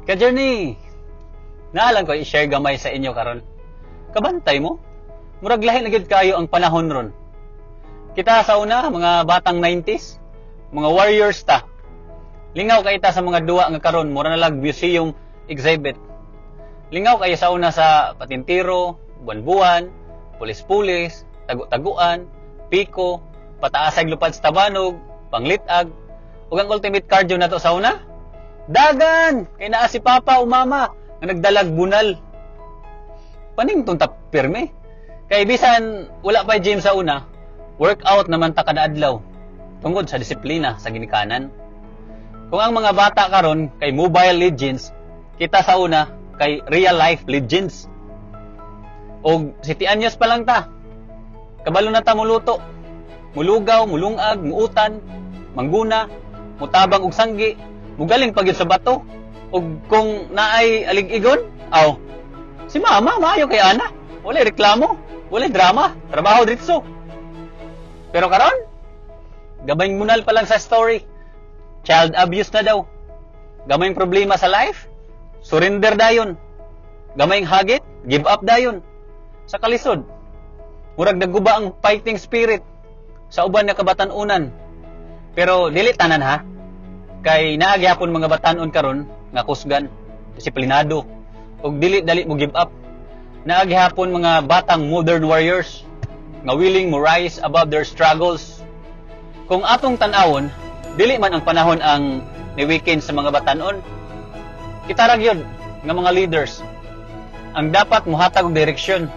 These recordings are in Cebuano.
Ka-journey, naa lang ko i-share gamay sa inyo karon. Kabantay mo? Murag lahi na gyud kayo ang panahon ron. Kita sa una, mga batang 90s, mga warriors ta. Lingaw kay ta sa mga duwa nga karon mura na lag museum exhibit. Lingaw kayo sa una sa patintiro, buwan-buwan, pulis-pulis, tagu-taguan, piko, pataasag lupad sa tabanog, panglitag, ug ang ultimate cardio nato sa una, dagan! Kay naa si papa o mama nga nagdalag bunal. Panington ta pirme. Kay bisan wala pa gym sa una, workout naman ta kada adlaw tungod sa disiplina sa ginikanan. Kung ang mga bata karon kay Mobile Legends, kita sa una kay real life legends. Og 7 anyos pa lang ta, kabalo na ta muluto. Mulugaw, mulungag, muutan, mangguna, mutabang og sanggi, mugaling pa gyud sa bato. Og kung naay alig-igon, aw, si mama maayo kay ana. Walay reklamo, walay drama, trabaho diretso. Pero karon, gamayng munal pa lang sa story. Child abuse na daw. Gamayng problema sa life, surrender dayon. Gamayng hagit, give up dayon. Sa kalisod, murag naguba ang fighting spirit sa uban nga kabatan-unan. Pero dili tanan ha. Kay naa gyapon mga batan-on karon nga kusgan, disiplinado, ug dili dali mo give up. Naa gihapon mga batang modern warriors nga willing mo rise above their struggles. Kung atong tan-awon, dili man ang panahon ang ni-weaken sa mga batan-on. Kita ra gyud nga mga leaders ang dapat mohatag og direksyon.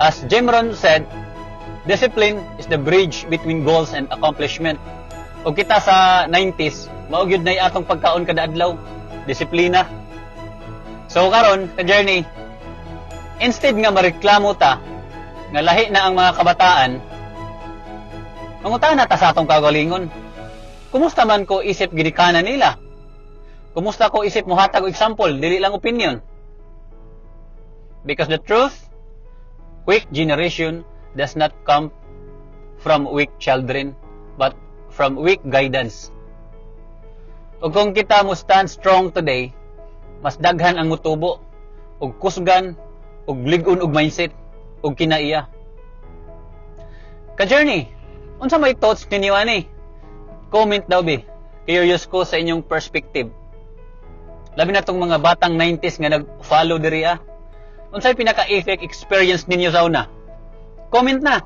As Jim Rohn said, "Discipline is the bridge between goals and accomplishment." Ug kita sa 90s, mao gyud nay atong pagkaon kada adlaw, disiplina. So karon, ka journey, instead nga mareklamo ta nga lahi na ang mga kabataan, mangutana ta sa atong kagalingon. Kumusta man ko isip ginikanan nila? Kumusta ko isip mohatag og example, dili lang opinion? Because the truth, weak generation does not come from weak children, but from weak guidance. Ug kung kita mo stand strong today, mas daghan ang mutubo, ug kusgan, ug lig-on og mindset, ug kinaiya. Ka-journey, unsa may thoughts ninyo ani? Comment daw be. Curious ko sa inyong perspective. Labi na tong mga batang 90s nga nag-follow diri ah. Unsay pinaka-effect experience ninyo sa una? Comment na.